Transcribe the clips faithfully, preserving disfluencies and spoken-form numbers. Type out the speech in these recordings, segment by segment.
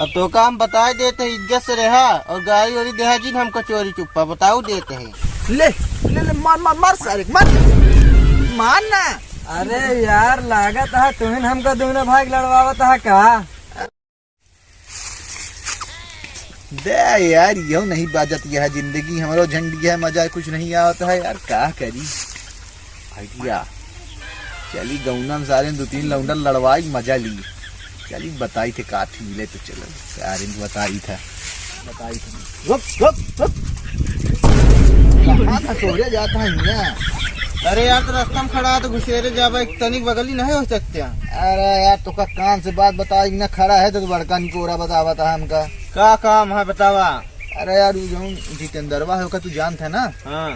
अब तोका हम बताइ देत है, इज्जत से रहा और गारी वारी देहा जिन हमका चोरी चुप्पा, बताउ देत है। ले, ले, ले, मार, मार, मार सारे, मार, मार ना। अरे यार, लागत है तुहिन हमका दुनो भाई के लड़वावत है का? दे यार, यो नहीं बाजत, यह जिंदगी हमरो झंडी है, मजा कुछ नहीं आवत है यार, का करी? आइडिया। चली गौनन सारे दो तीन लौंडा लड़वाई, मजा ली। चली बताई थे काठी मिले तो चलो। सारे बताई था। बताई था। रुक, रुक, रुक। कहाँ था सोरे जाता है हियाँ? अरे यार, तो रास्ता में खड़ा है तो घुसेरे जाबा, एक तनिक बगली नहीं हो सकते हैं? अरे यार, तोका कान से बात बताई ना, खड़ा है तो बड़का निकोरा बतावा था हमका। का काम है बतावा? अरे यार, उ जौन जितेंद्रवा है, ओका तू जानत है ना? हाँ।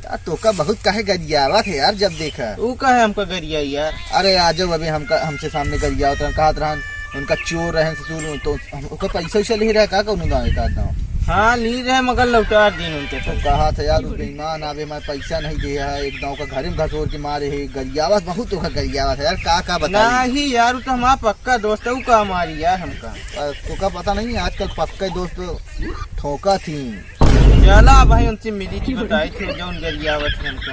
यार, तोका बहुत काहे गरियावत है यार, जब देखा। ऊ काहे हमका गरियाई यार? अरे, आ जाओ, अभी हमका, हमसे सामने गरियावत रहन, कहत रहन, उनका चोर रहन ससुर, तो हम, ओका पैसा वैसा ले रहा का कौनो गाँव एक आध गाँव? हाँ, ली रहे, मगर लौटा दिन उनके तो पास। कहा था यार, उ बेईमान आवे, हमारे पैसा नहीं दे है, एक गाँव का घरे में घसोर के मारे है, गरियावत बहुत ओका गरियावत है यार, का, का बताई? नहीं यार, उ तो हमारा पक्का दोस्त है, उ का मारी यार हमका? अ, तोका पता नहीं, आजकल पक्का दोस्त ठोका थी। चला भाई, उनसे मिली थी, बताई थी, जौन गरियावत है हमका।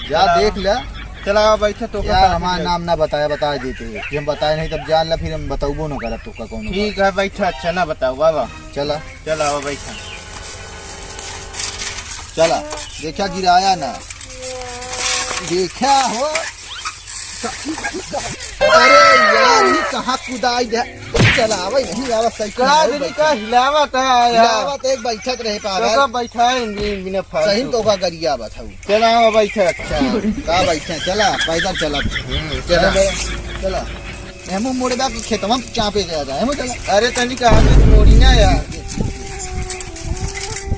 जा चला। देख ले। चला, बैठा तो यार, का हमार नाम ना बताया, बता देते हैं कि हम बताए नहीं, तब जान ला, फिर हम बतौबो ना करब तोका कौनो ठीक बात। है, बैठा, अच्छा ना बताओ बाबा। चला। चला, आओ, बैठा। चला, देखा गिराया ना। देखा हो। अरे यार, ये कहाँ कुदाई दे? चलावे नहीं आवा साइकिल का नहीं दिन बैठा। का हिलावत है यार। हिलावत एक बैठक रहे पागल। तो का बैठा है इन-, इन बिना फालतू सही में तो का। का गरिया बात है। चला, आओ, बैठा। अच्छा, का बैठा? चला, पैदल चला। हम्म, चला। चला, चला। एमो मुड़बा के खेतवा में चापे जाता है, एमो चला। अरे, तनी कहा के मोड़ी ना यार।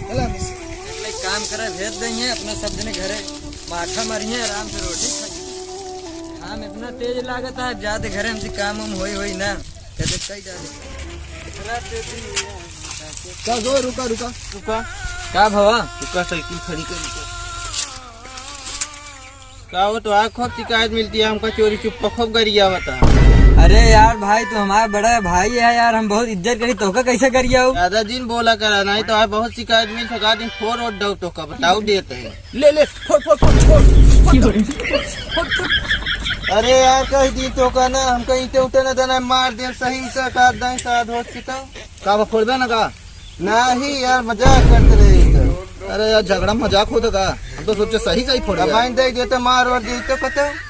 चला। एक काम करे, भेज देंगे अपना सब जने घरे, माठा मारिए, आराम से रोटी खाइए। घाम इतना तेज लागत है, जाते घरे हमसे काम वाम होई, होई ना, कहते कई डाले। इतना तेज नहीं है। का जो, रुका, रुका। रुका। का भवा? रुका, साइकिल खड़ी कर, रुका। का हो, तो आज खूब शिकायत मिलती है हमका, चोरी चुप्पा खूब गरियावत है। अरे यार भाई, तू हमारा बड़ा भाई है यार, हम बहुत इज्जत करी, तोका कैसे गरियाऊ? ज्यादा दिन बोला करा, नहीं तो आज बहुत शिकायत मिल सका, दिन फोर और दो तोका बताऊ देते हैं। ले, ले, फोड़, फोड़, फोड़, फोड़। अरे यार, कह दी तोका ना, हमका ईंटे उटे ना देना, मार दे सही से, काट दें, साथ हो चुका। का बा, फोड़बे ना का? नहीं यार, मजाक करते रहे तो। अरे यार, झगड़ा में मजाक होता का? हम तो सोचे सही सही फोड़ अब दे। आइन दे देते, मार और दी तो कतो।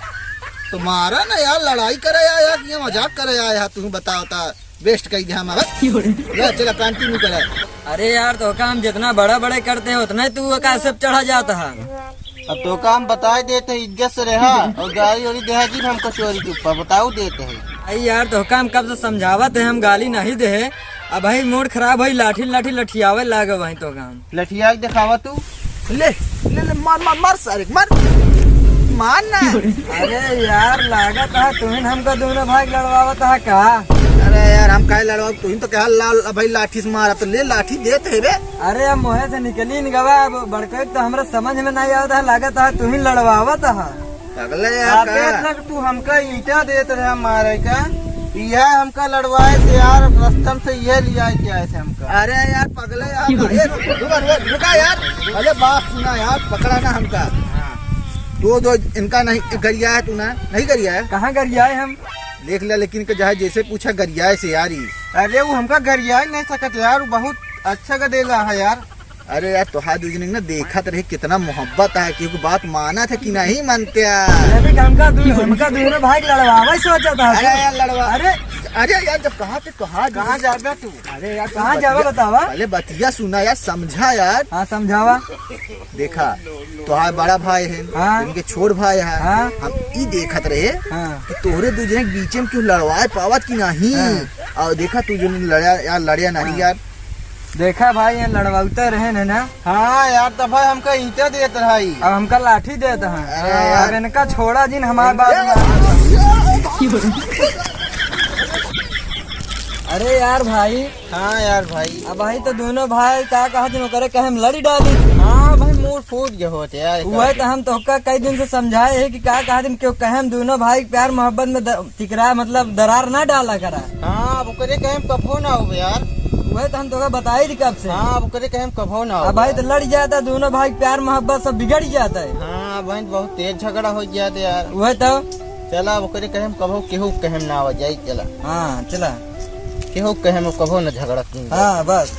तो मारा ना यार, लड़ाई करे आया कि ये मजाक करे आया, तू बताओ ता, waste कर दिया हमारा। ले, चला, continue करे। अरे यार, तोका हम जितना बड़ा बड़े करते हैं, उतना ही तू का सब चढ़ा जाता है। अब तोका हम बताए देते, इज्जत से रहा और गारी वारी देहा जी, हमको चोरी चुप्पा बताऊ देते हैं। अरे यार, तोका हम कब से समझावत है, हम गाली नहीं दे। अब भाई, mood खराब होई, लाठी लाठी लठियावे लागे वहीं तोका हम। लठिया के दिखावा तू। ले, ले, ले, मार, मार, मार सारे, मार। मार ना। अरे यार, लागत है तुहिन हमका दोनों भाई लड़वावत है का? अरे यार, हम काहे लड़वाओ? तुहिन तो कहा लाल भाई लाठी से मारा, तो ले लाठी देत है बे। अरे, अब मुँहे से निकली न गवा, अब बड़के तो हमरा समझ में नहीं आवत है, लागत है तुहिन लड़वावत है। अगले यार अबे का? तक तू हमका ईंटा देत रहे मारे का, यह हमका लड़वाए थे यार, रस्तम से यह लिया के आए थे हमका। अरे यार पगले यार, ए, रुका, रुका, रुका यार, अरे बात सुना यार, पकड़ा ना हमका। हाँ। दो, दो इनका नहीं गरिया है तू ना, नहीं गरिया है। कहाँ गरिया है हम? देख ले, लेकिन के चाहे जैसे पूछा गरियाए से यार ही। अरे वो हमका गरियाए नहीं सकत यार, वो बहुत अच्छा का देला है यार। अरे यार, तोहार दू जने ना देखत रहे, कितना मोहब्बत है, क्योंकि बात मानत है कि नहीं मानते यार। अरे, हमका दू-, हमका दोनों भाई के लड़वावे सोचत है। अरे यार, लड़वा-, अरे। अरे यार, जब कहा थे, कहा कहाँ जाबे तू? अरे यार, कहाँ बतिया-, जाबे बतावा? पहले बतिया सुना यार, समझा यार। हाँ, समझावा। देखा, तोहार बड़ा भाई है, हाँ। इनके छोट भाई है। हाँ। हम ई देखत रहे हाँ। कि तोहरे दू जने के बीच में क्यों लड़वाए पावत कि नहीं। हाँ। और देखा, तू जो लड़या यार, लड़या नहीं हाँ। यार। देखा भाई, ये लड़वाते रहे न ना। हाँ यार, तब भाई हमका ईंटा देत रहा ई। अब हमका लाठी देत है। अरे यार। अब इनका छोड़ा जिन हमार बात मान। अरे यार भाई। हाँ यार भाई। अब भाई तो दोनों भाई का कहा दिन ओकरे कहे हम लड़ी डाली। हाँ भाई, मूड फूट गया होत यार। वही तो हम तोहका कई दिन से समझाए है कि का कहा दिन क्यों कहे हम दोनों भाई प्यार मोहब्बत में द-, तिकरा मतलब दरार ना डाला करा। हाँ, अब ओकरे कहे हम कभो ना हो यार। वही तो हम तोहका बताई थी कब से। हाँ, अब ओकरे कहे हम कभो ना हो अब भाई यार। तो लड़ जाता दोनों भाई प्यार मोहब्बत सब बिगड़ जाता है। हाँ, भाई बहुत तेज झगड़ा हो जाता यार। वही तो। चला, अब ओकरे कहे हम कभो केहू कहे हम ना हो जाई, चला। हाँ, चला। केहू कहे हम कभो ना झगड़ा की। हाँ, बस।